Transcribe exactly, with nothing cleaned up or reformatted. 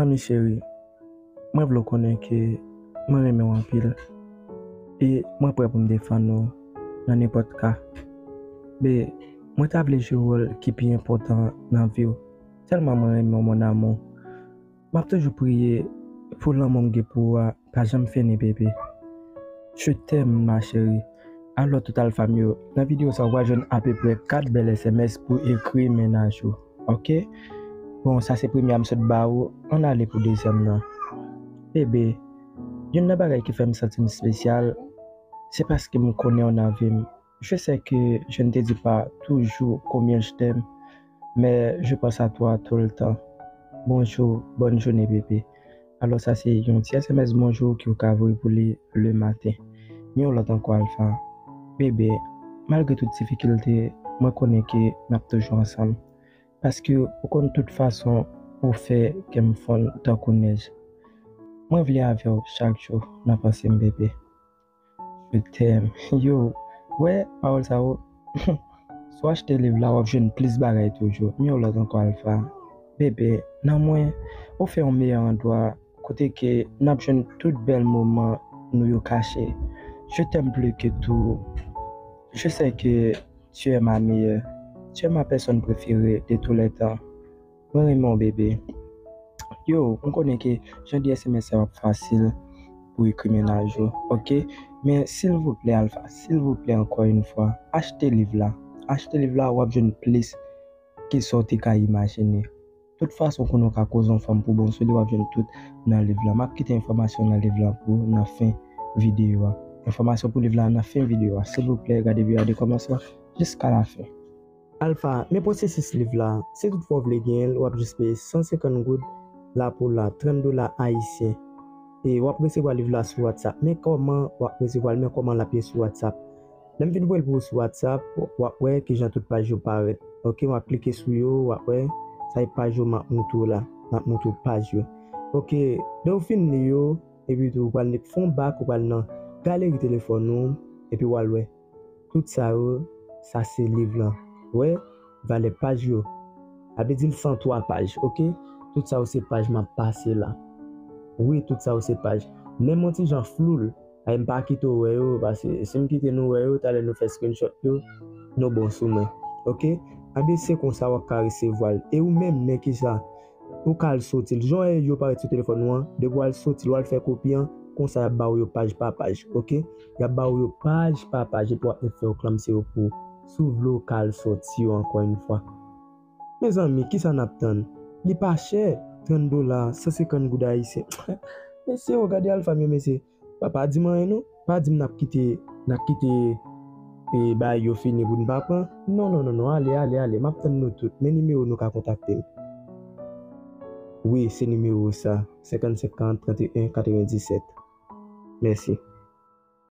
Zanmi cheri, mwen vle w konnen ke mwen renmen w anpil e mwen prè pou m defann ou nan nenpòt ka. Be, mwen ta vle jwe wòl ki pi enpòtan nan vi w, tèlman mwen renmen w, mon amour. M ap toujou priye pou lanmou m gen pou ou a pa janm fini, bebe. Je t'aime, ma chérie. Alò, tout alfa m yo, nan videyo sa a, w a jwenn apeprè kat bèl S M S pou ekri mennaj ou. Oke? Bon, sa se premye a m sot ba ou, ann ale pou dezyèm nan. Bebe, youn nan bagay ki fè m santi m espesyal, se paske m konnen w nan vi m. Je sais que je ne te dis pas toujours combien je t'aime, mais je pense à toi tout le temps. Bonjour, bonne journée, bébé. Alò, sa se yon ti S M S bonjou ke w ka voye pou li le maten. Yon lòt ankò, Alfa. Bebe, malgre tout difikilte, mwen konnen ke n ap toujou ansanm. Paske ou konn tout fason ou fè kè m fonn tankou nèj. Mwen vle avè w chak jou nan panse m, bebe. Je t'aime. Yo, wè, pawòl sa yo. Si w achte liv la, w ap jwenn plis bagay toujou. Men yon lòt ankò, Alfa. Bebe, nan mwen, ou fè yon meyè andwa kote ke n ap jwenn tout bèl moman nou yo kache. Je t'aime plus que tout. Je sais que tu es ma meilleure. Tu es ma personne préférée de tous les temps. Mwen renmen w, bebe. Yo, m konnen ke jan de S M S sa yo ap fasil pou ekri mennaj ou, oke? Men, silvouplè, Alfa, silvouplè, ankò yon fwa, achte liv la. Achte liv la, w ap jwenn plis ke sa w te ka imajine. Tout fason, konnen w ka koze yon fanm pou bon sou li, w ap jwenn tout nan liv la. M ap kite enfòmasyon nan liv la pou w nan fen videyo a. Enfòmasyon pou liv la nan fen videyo a. Silvouplè, gade videyo a de kòmansman jiska lafen. Alfa, men pwosesis liv la. Si toutfwa w vle genyen l, w ap jis peye san senkant goud la pou la, trant dola ayisyen. E w ap resevwa liv la sou WhatsApp. Men kòman w ap resevwa l, men kòman l ap ye sou WhatsApp. Lè m fin voye l pou ou sou WhatsApp, w ap wè kijan tout paj yo parèt. Oke, w ap klike sou yo, w ap wè, sa e paj yo m ap moutre w la. M ap moutre w paj yo. Oke, lè w fin li yo, epi tou, ou pral fè yon bak, ou pral nan galeri telefòn ou, epi w al wè. Tout sa yo, sa se liv lan. Wè, valè paj yo. Sa vle di l san twa paj, oke? Tout sa yo se paj m ap pase la. Wi, tout sa yo se paj. Menm yon ti jan flou l, ay m pa kite w wè yo, paske si m kite nou wè yo, talè nou fè screenshot yo, nou bon sou mwen. Oke? Anben se konsa w ap ka resevwa l. E ou menm, men kisa? Ou ka al soti l. Jan yo parèt sou telefòn ou an, depi w al soti l, w al fè kopi an, konsa y ap ba w yo paj pa paj, oke? Y ap ba w yo paj pa paj, epi w ap mèt fè yo klanmse yo pou ou. Si w vle, w ka al soti yo ankò yon fwa. Mezanmi, kisa n ap tann? Li pa chè, trant dola, san senkant goud ayisyen. Mesye, w gade Alfa m yo, mesye. Pa, pa di m anyen non. Pa di m n ap kite, n ap kite e, bagay yo fini pou n pa pran. Non, non, non, non. Ale, ale, ale. M ap tann nou tout. Men nimewo nou ka kontakte m. Wi, se nimewo sa. Senkant senk, karant, trant e en, katrevenndisèt. Mèsi.